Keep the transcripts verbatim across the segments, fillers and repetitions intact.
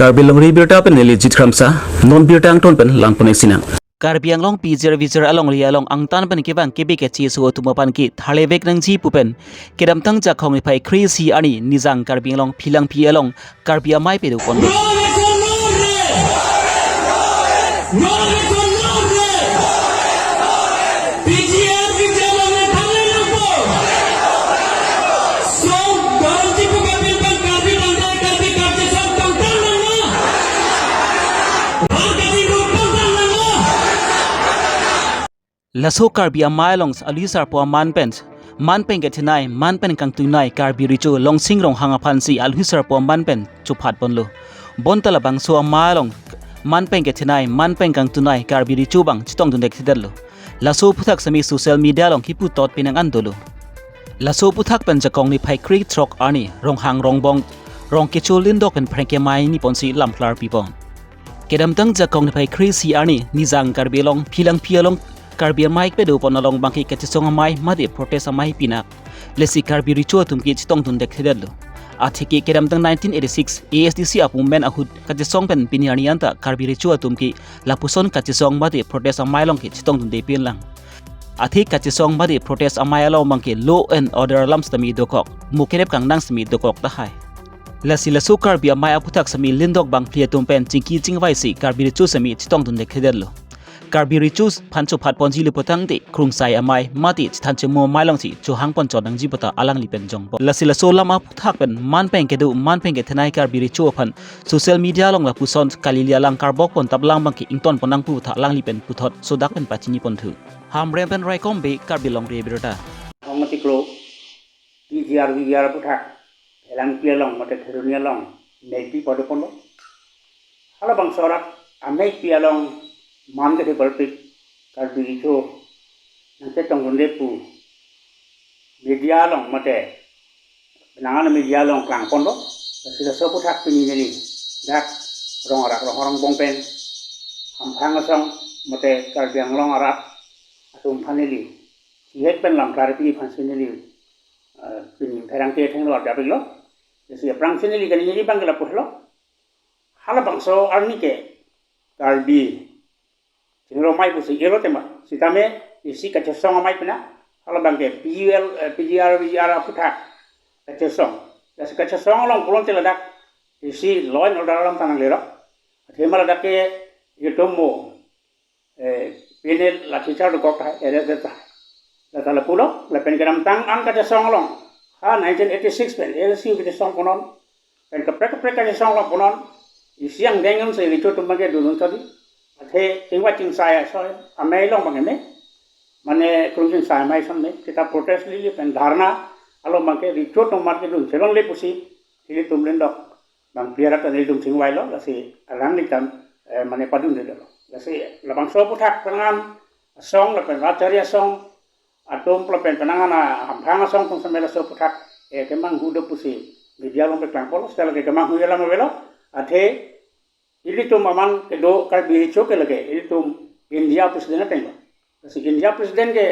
Karbi Longri Abirta pen neli Jit Kramsa, non birta angton pen langpon-ik sinang. Karbi Anglong pijir vijir alongri along angtan pen kevang kebe kecheso atum aphan ke tharlevek nangji pu pen kedamtang Jakhong niphai kre-isi arni Nijang Karbi Anglong Phelangpi along Karbi Amei pado pon. Laso Karbi Amei along alwi sarpo aman pen, man pen kethenei, man pen kangtunei Karbi Recho Longsing Ronghang aphansi alwi sarpo aman pen chophat ponlo. Bonta labangso amei along man pen kethenei, man pen kangtunei Karbi Recho abang chetongdun dekthedetlo. Laso aphuthak sitame social media along kipu tot penang an dolo. Laso aphuthak pen Jakhong niphai krethrok arni Ronghang Rongbong Rongkecho Lindok pen phreng kemai ni ponsi lamklar pipon. Kedamtang Jakhong niphai kre-isi arni Nijang Karbi Anglong Phelangpi along Karbi Amei pado pon along abangke kachesong amei mate protest amei pinak. Lasi Karbi Recho atum ke chetongdun dekthedetlo. Atheke kedamtang nineteen eighty-six A S D C apumen ahut kachesong pen pini arni anta Karbi Recho atum ke lapuson kachesong mate protest amei along ke chetongdunde pinlang. Athe kachesong mate protest amei along abangke law and order alam sitame dokok, mo kerep kangnang sitame dokok tahai. Lasi laso Karbi Amei aphuthak sitame Lindok bangphli atum pen chingki chingvaisi Karbi Recho sitame chetongdun dekthedetlo. Karbi Recho aphan chophat ponji le putangte krungsai amei mate chethan chemo amei alongsi chohang pon chot nangji puta alangli pen jongpo. Lasi laso alam aphuthak pen man pen kedo man pen kethenei Karbi Recho aphan social media along lapuson kalili alang karbok pon taplang abangke ington pon nang pu puta alangli pen puthot sodak pen pachini ponthu. Hamren pen Raikom Bey, Karbi Longri Abirta. Ong tiklo, P G R, V G R aphuthak, Phelangpi along, mate Kheroni along, Neipi pado ponlo. Halabangso arat, Neipi along, man kethe parpik, Karbi Recho, nangchetongdunde pu, media along, mate, penang an media along klang ponlo, lasi laso aphuthak pini neli, dak, Rong arak Rong Rongbong pen, Hamphang asong, mate Karbi Anglong arat, atum aphan neli, chihek pen lamklar pini aphansi neli, eh, pini pherangke athengno arjapiklo. Lasi aphrangsi neli kani neli abangke lapu helo. Halabangso arni ke Karbi chingrong amei pusi ero tema. Sitame isi kachesong amei pina. Halabangke P G R, eh, P G R, V G R aphuthak kachesong. Lasi kachesong along pulote ladak isi law and order alam ta nanglelo. Athema ladak ke itum mo eh, pine lathi charge dokok tahai, arrest det tahai. Lata lapulo, lapen kedamtang an kachesong along. Ha nineteen eighty-six pen, A S D C kachesong punon. Pen kaprek kaprek kachesong along punon. Isi angdeng un se Recho atum abangke dun un chodi. Athe chingvai chingsai aso, amei along abangke me. Mane krung chingsai amei ason me. Seta protest lili pen dharna along abangke Recho atum amat kedun chelongle pusi. Ilitum Lindok bangphli arat ta nelitum chingvailo, lasi alangli ta, eh, mane padundedetlo. Lasi labangso aphuthak penang an asong lapen rat chari asong atum lapen penang an Hamphang asong atum sitame laso aphuthak, eh, kemanghu do pusi media along paklang ponlo, seta lake kemanghu alam avelo, athe ilitum aman kedo Karbi Recho ke lake ilitum India President ateng lo. Lasi India President ke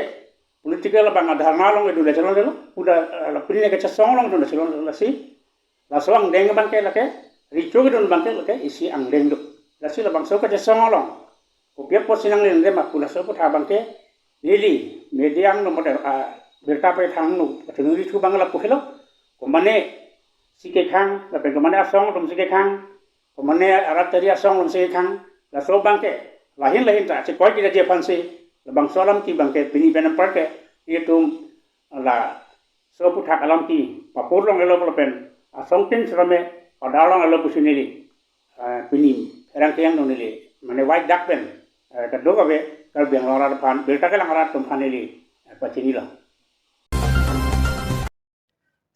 political abang adharna along kedun le chelonglelo, pu ta, eh, la pini kachesong along dun le chelonglelo, lasi laso angdeng abangke lake, Recho kedun abangke lake isi angdeng do. Lasi labangso kachesong along kopi apotsi nanglele ma pu laso aphuthak abangke neli media angno mate, ah, birta pethang angno kathengri thu abang lapu helo. Komane si kekhang, lapen komane asong atumsi kekhang, komane arat chari asong atumsi kekhang, laso abangke lahin lahin ta chekoi kida je aphansi labangso alam ke abangke pini pen anparke itum laso aphuthak alam ke papur longlelo lapen asong tin sitame padar longlelo pusi neli, eh, pini pherangke angno neli mane vaidak pen, eh, kadokave Karbi Anglong arat aphan, birta kelang arat atum aphan neli, eh, pachinilo.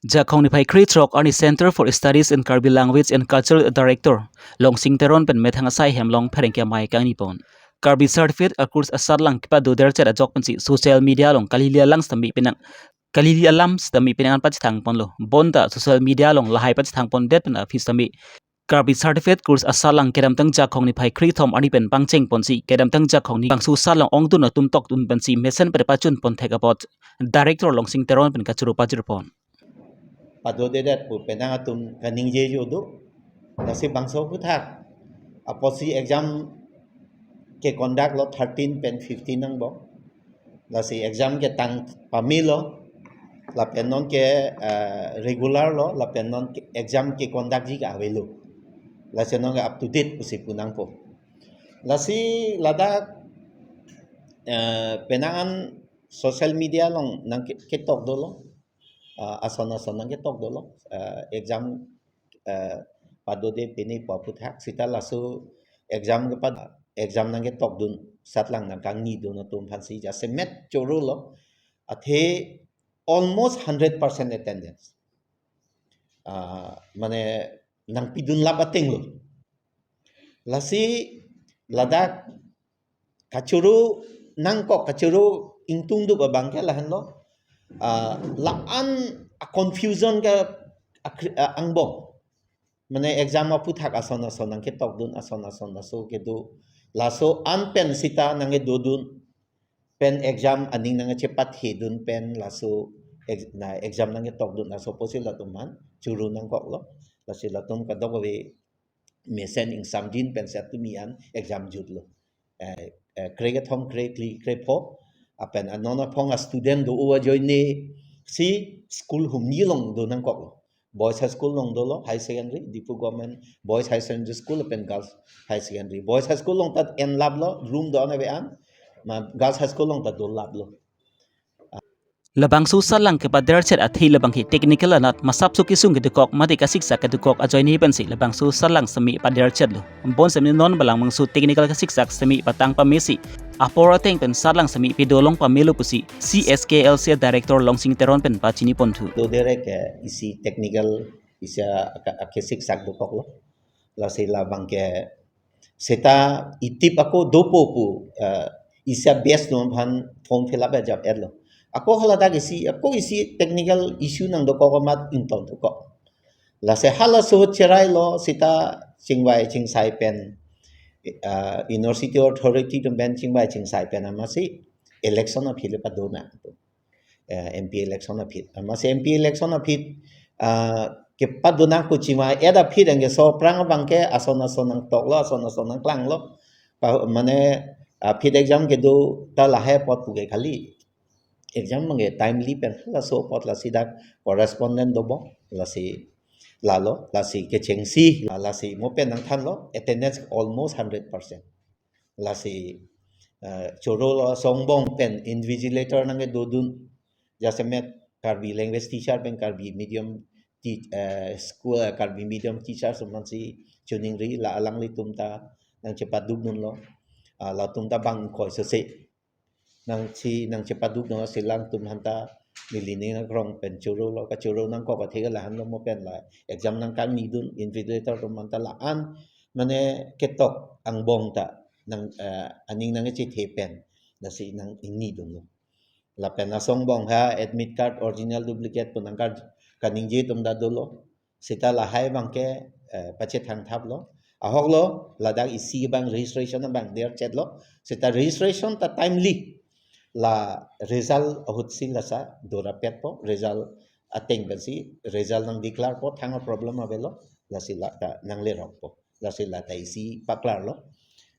Jakhong niphai krethrok arni Center for Studies in Karbi Language and Culture Director Longsing Teron pen methang asai hem along pherangke amei kangni pon. Karbi certificate a-course asatlang kepado derchet ajok pensi social media along kalili alang sitame penang, kalili alam sitame penang an pachethang ponlo. Bonta social media along lahai pachethang pondet pen aphi sitame Karbi certificate course asatlang kedamtang Jakhong niphai krethom arni pen pangcheng ponsi kedamtang Jakhong ni bangso asatlang ongdun atum tokdun pensi mesen pen pachun pon thek apot Director Longsing Teron pen kachoro pajir pon. Padodedet pu penang atum kaningje jo do. Lasi bangso aphuthak apotsi exam ke conduct lo thirteen pen fifteen angbong. Lasi exam ke tang pamelo, lapen non ke, eh, regular lo, lapen non ke exam ke conduct ji ke avelo. Lasi non ke up to date pusi pu nangpo. Lasi ladak, eh, penang an social media along nangke-, ketok dolo. Ah, ason ason nangketok dolo. Ah, exam, ah, padode pini pu aphuthak seta laso exam kepado, exam nangketokdun asatlang nangkangnidun atum aphansi jasemet choro lo. Athe almost hundred percent attendance. Ah, mane nangpidun lap ateng lo. Lasi ladak kachoro nangkok, kachoro ingtungduk abang ke lahenlo. Ah, la-an a-confusion ke akri-, ah, angbong. Mane exam aphuthak ason ason nangketokdun, ason ason laso kedo. Laso an pen seta nangkedodun. Pen exam aning nangchepatthedun pen laso ex-, na exam nangketokdun laso apotsi latum aphan choro nangkok lo. Lasi latum kadokave mesen ingsamjin pen si atumi an exam jutlo. Eh, eh, krekethom, krekli, krepho. Lapen anon aphong a-student do-o ajoine si school humni along do nangkoklo. Boys High School along dolo, high secondary, Diphu Government Boys High Secondary School lapen Girls High Secondary. Boys High School along ta en laplo, room do-an ave an, ma Girls High School along ta do laplo. Labangso asatlang kepaderchet athe labang ke technical anat masapso kesung kedokok mate kasiksak kedokok ajoine pensi labangso asatlang semi paderchetlo. Bonsitame non labangso technical kasiksak semi patang pamesi apor ateng pen asatlang semi pedolong pamelo pusi C S K L C Director Longsing Teron pen pachini ponthu. Do direct ke isi technical isi aka-, akasiksak dokoklo. Lasi labang ke seta itip ako dopo pu, eh, isi best no aphan form fill up ajap etlo. Ako haladak isi, ako isi technical issue nangdokok amat ingtong dokok. Lasi halaso cherailo seta chingvai chingsai pen, eh, University Authority atum pen chingvai chingsai pen amatsi election aphi le padona. Eh, M P election aphi. Amatsi M P election aphi, ah, kepadonang kuchima eda aphi dang ke so aphrang abang ke ason ason nangtoklo, ason ason nangklanglo. Pa, mane, ah, aphi exam kedo ta lahai apot pu ke kali. Exam abang ke timely pen laso apot lasi dak correspondent dobom, lasi lalo, lasi kechengsi, lasi mo pen nangthanlo, attendance almost hundred percent. Lasi, eh, choro lo asong angbong pen invigilator nangkedodun. Jasemet Karbi language teacher pen Karbi medium te-, eh, school, eh, Karbi medium teacher atum aphansi choningri la alanglitum ta nangchepadukdunlo. Ah, latum ta bang ingkoi sose. Nangchi, nangchepadukdun lasi alangtum aphanta neli ning nangkrong pen choro lo, kachoro nangkok athe ke lahenlo mo pen la exam nangkangnidun invigilator atum aphanta la-an mane ketok angbong ta nang, eh, aning nangchethe pen lasi nang-ingnidunlo. Lapen asong angbong ha admit card original duplicate pu nangkar kaningje atum ta dolo. Seta lahai abang ke, eh, pachethang thaplo. Ahoklo, ladak isi abang registration abang derchetlo. Seta registration ta timely. La result ahutsi lasa dorapetpo, result ateng pensi, result nangdeclarepo, thang a-problem avelo, lasi lata nanglerokpo. Lasi lata isi paklarlo.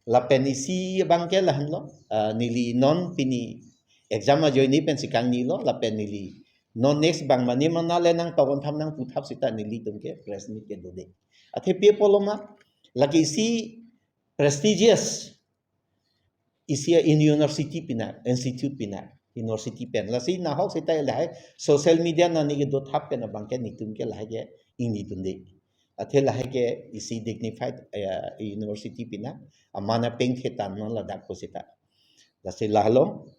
Lapen isi abang ke lahenlo, ah, neli non pini exam ajoine pensi kangnilo, lapen neli non next abang mane mana le nangtokon tham nangputhap seta nelitum ke press meet kedode. Athe pi apotlo ma, lake isi prestigious isi a-university pinak, institute pinak, university pen. Lasi nahok seta lahai social media nani kedothap pen abang ke netum ke lahai ke ingnidunde. Athe lahai ke isi dignified, eh, university pinak, amana pengthetan non ladak ko seta. Lasi lahelo,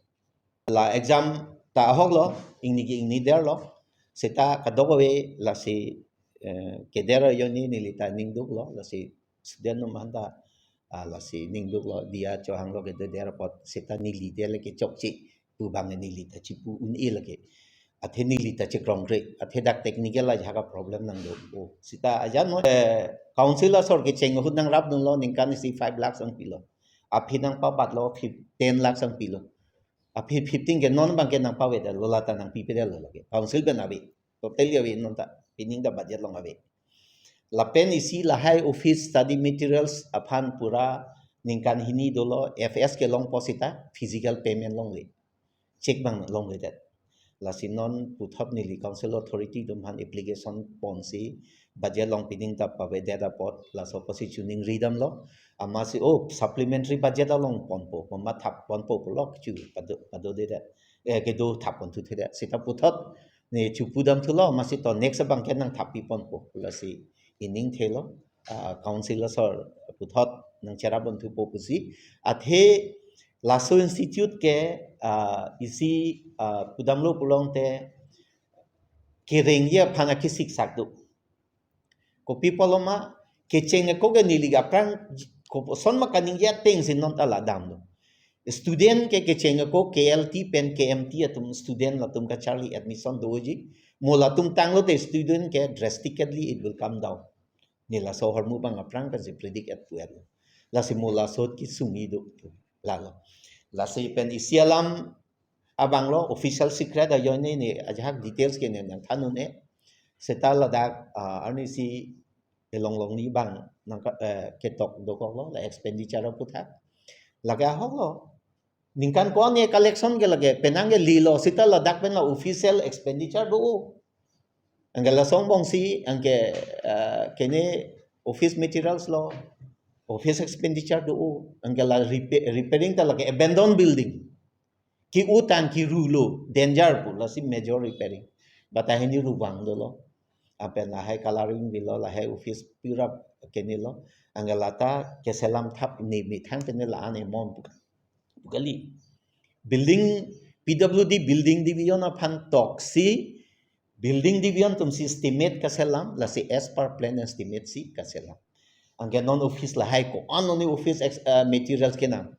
la exam ta ahoklo, ingni ke ingniderlo, seta kadokave lasi, eh, keder ajoine neli ta ningduklo, lasi student atum aphanta, ah, lasi ningduklo, diya chohanglo kededer apot, seta neli de lake chokche pu abang neli ta chipu un-e lake. Athe neli ta chekrongkre, athe dak technical ajahak a-problem nangdo. Oh, seta ajan mo, eh, council asor kecheng ahut nangrapdunlo, ningkan isi five lakhs nangpilo. Aphi nangpabatlo, fif-, ten lakhs nangpilo. Aphi fifteen ke non abang ke nangpavedetlo, lata nangpipedetlo lake. Council pen ave. Totally ave non ta. Pining ta budget along ave. Lapen isi lahai office study materials aphan pura ningkan hini dolo, F S kelongpo seta physical payment longle. Cheque abang longledet. Lasi non puthot neli council authority atum aphan application ponsi budget along pining ta pavedet apot laso apotsi choningri damlo. Amatsi, oh, supplementary budget along ponpo, mama thap ponpo pulo chu pado, padodedet. Eh, kedo thap ponthuthedet. Seta puthot ne chopu damthulo, amatsi to next abang ke nangthappi ponpo. Lasi ining thelo, ah, council asor puthot nangcherap ponthupo pusi. Athe laso institute ke, ah, isi, ah, pudamlo pulote kerengji aphan akesik sak do. Kopi pulo ma, kecheng ako ke neli aphrang koposon ma kaningje atengsi non ta la damlo. Student ke kecheng ako K L T pen K M T atum student latum kacharli admission doji. Mo latum tanglote student ke drastically it will come down. Ne laso ahormu abang aphrang pensi predict et pu-et. Lasi mo laso kesung-i do lalo. Lasi pen isi alam abanglo, official secret ajoine ne ajahak details ke ne nangthan un-e. Seta ladak, ah, arnisi elong longni abang nang ka, eh, ketok dokoklo, la expenditure aputhak. Lake ahoklo. Ningkan ko-an ne collection ke lake penang ke lilo, seta ladak pen la official expenditure do. Anke lason angbongsi, anke, eh, kene office materials lo, office expenditure do. Anke la repa-, repairing ta lake abandoned building. Ke-o tang keru lo, danger pu, lasi major repairing. Bata hini rubang dolo. Lapen lahai colouring bilo, lahai office pura kene lo. Anke lata keselam thap ne methang pen ne la-an amount pu ka-, pu kali. Building, P W D building division aphan toksi, building division atumsi estimate kaselam, lasi as per plan estimate si kaselam. Anke non office lahai ko-an non office ex-, eh, materials kenam.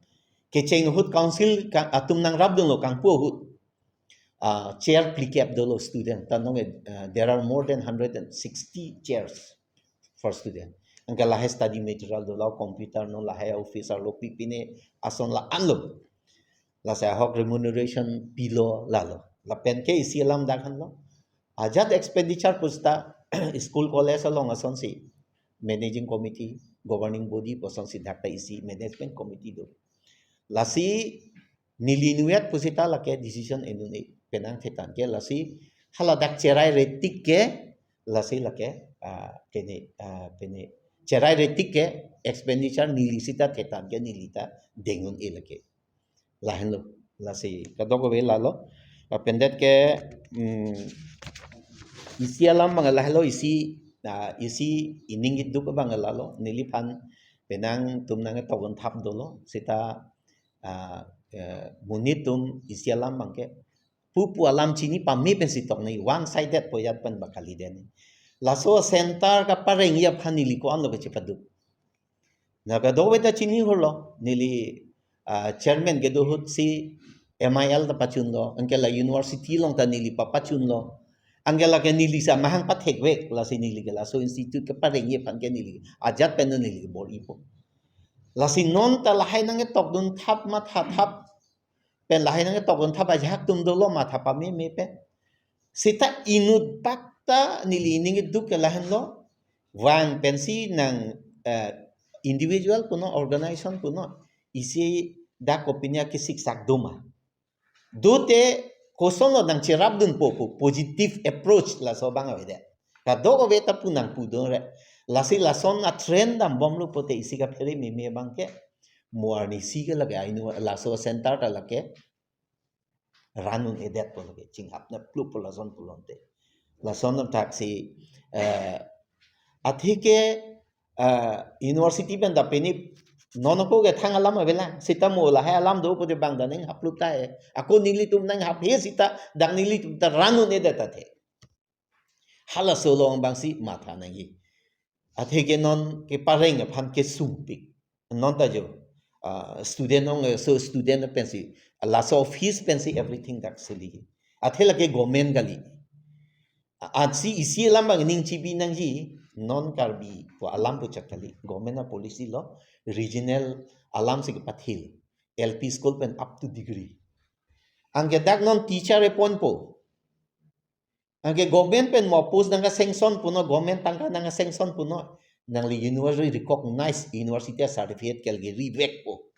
Kecheng ahut council ka-, atum nangrapdunlo kangpu ahut. Ah, chair phlikep dolo student. Ta nonke, eh, there are more than hundred and sixty chairs for student. Anke lahai study material dolo, computer non lahai office arlo pipine ason la-an lo. Lasi ahok remuneration pilo lalo. Lapen ke isi alam dak henlo. Ajat expenditure pu seta school college along asonsi managing committee, governing body pu asonsi dak ta isi management committee do. Lasi neli inutvet pu seta lake decision en un-e penang thetan ke, lasi hala dak cherai retik ke, lasi lake, ah, kene, ah, kene cherai retik ke expenditure neli seta thetan ke neli ta deng un-e lake. Lahenlo, lasi kadokave lalo. Lapen det ke, mm, isi alam abang lahelo, isi, ah, isi ining iduk abang lalo. Neliphan penang atum nangketok un thap dolo. Seta, ah, eh, monit atum isi alam abang ke pupu alam chini pame pensi tok nangji, one sided pu ajat pen ba kalidet. Laso center kaparengji aphan neli ko-anlo kachepaduk. Na kadokave ta chini holo, neli, ah, chairman kedo ahutsi M I L ta pachunlo, anke la university along ta neli papachunlo. Anke lake neli sa mahang pathekvek, lasi neli ke laso institute kaparengji aphan ke neli ajat pen neli bor-ipo. Lasi non ta lahai nangketok dun thap matha thap pen, lahai nangketok dun thap ajahak atum dolo matha pameme pen. Seta inut bak ta neli ining iduk ke lahenlo. Vang pensi nang, eh, individual punon, organization punon, isi dak kopi ne akesik sak do ma? Dote kosonlo nangcherapdunpo pu positive approach laso abang avedet. Kadokave ta pu nangpudunre. Lasi lason atrend dambomlo pulote isi kaphere meme abang ke. Mo arnisi ke lake ainu laso center ta lake run un-edetpo lake, chinghap na plup pu lason pulote. Lason thaksi, eh, athe ke, eh, university pen ta pini non ako ke thang alam avelang, seta mo lahai alam do pute bang ta nanghaplup tahai. Ako nelitum nanghap he seta dak nelitum ta run un-edet athe. Halaso along abangsi matha nangji. Athe ke non kepareng aphan kesungpik. Non ta jo, ah, student ong, eh, so student pensi, laso office pensi everything dak seli. Athe lake government kali. Atsi isi alam abang ning chibi nangji, non Karbi pu alam pu chak kali. Government a-policy lo, regional alamsi kepathil. L P school pen up to degree. Anke dak non teacher e ponpo. Anke government pen mo post nangke-sanction punoi, government tangka nangke-sanction punoi. Nangli university, recognized university certificate ke lagi revek po.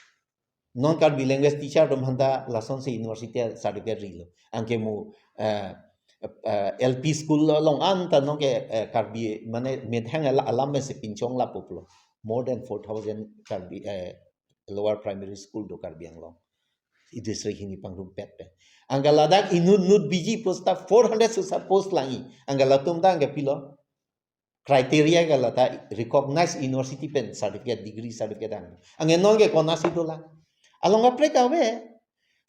Non Karbi language teacher atum aphanta lasonsi university certificate rilo. Anke mo, eh, eh, L P school along anta nonke, eh, Karbi mane methang ala-, alam si pinchong lapo pulo. More than four thousand Karbi, eh, lower primary school do Karbi Anglong. I district hini pangrumpet pen. Anke ladak inut inut B G post ta four hundred susa post langji. Anke latum ta anke pilo. Criteria ke la ta recognized university pen certificate, degree certificate ang. Anke nonke konatsi dolang. Along kaprek ave.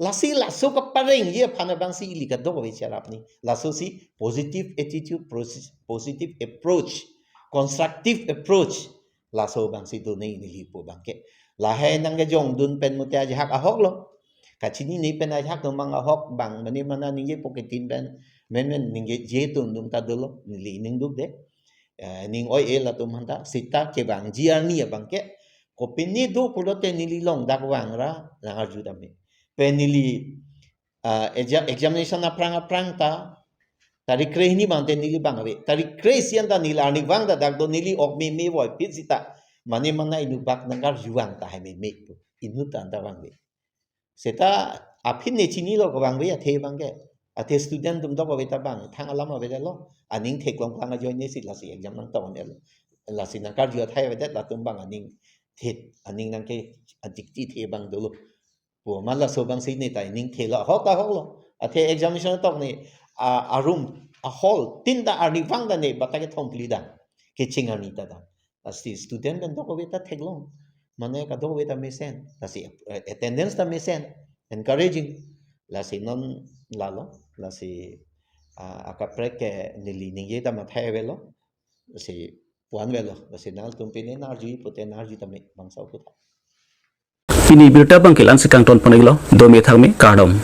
Lasi laso kaparengji aphan abangsi ili kadokave charapni. Lasosi positive attitude, posi-, positive approach, constructive approach. Laso abangsi do neli pu abangke. Lahai nangkejongdun pen mute ajahak ahok lo. Kachinine pen ajahak do mang ahok abang, mane mana ningjepo ketin pen, men men ningjeje atum atum ta dolo, neli ning duk de. Eh, ning oi-e latum aphanta, seta kevangji arni abangke, kopine do pulote neli along dak vangra, nang-arju tame. Pen neli, ah, exam-, examination aphrang aphrang ta, tarik kre-hini abangte neli vang ave. Tarik kre-isi anta neli arnivang ta dak do, neli ok meme voiphit seta, mane mana inut bak nang-arju vang tahai meme pu. Inut ta anta vang ave. Seta aphi ne chinilo kevang ave athe abangke. Athe student atum dokave ta abang thang alam avedetlo. Aning theklong klang ajoine si lasi exam nangtong-un-elo. Lasi nangkarju athai avedet latum abang aning thet, aning nangke anchikchi the abang dolo. Pu ma laso abangsi ne ta aning thelo, ahok ta ahok lo. Athe examination tok ne, a, a room, a hall tin ta arnivang ta ne batta kethom phli dam. Kecheng arni ta dam. Lasi student pen dokave ta theklong. Mane kadokave ta mesen. Lasi, eh, attendance ta mesen. Encouraging. Lasi non lalo. Lasi, ah, akaprek ke neli ningje ta mathai avelo. Lasi pu-an avelo. Lasi nangtum pine nang-arju pute nang-arju tame bangso pu ta. Pini birta abangke la-ansi kangton pon-iklo, dome thakme, kardom.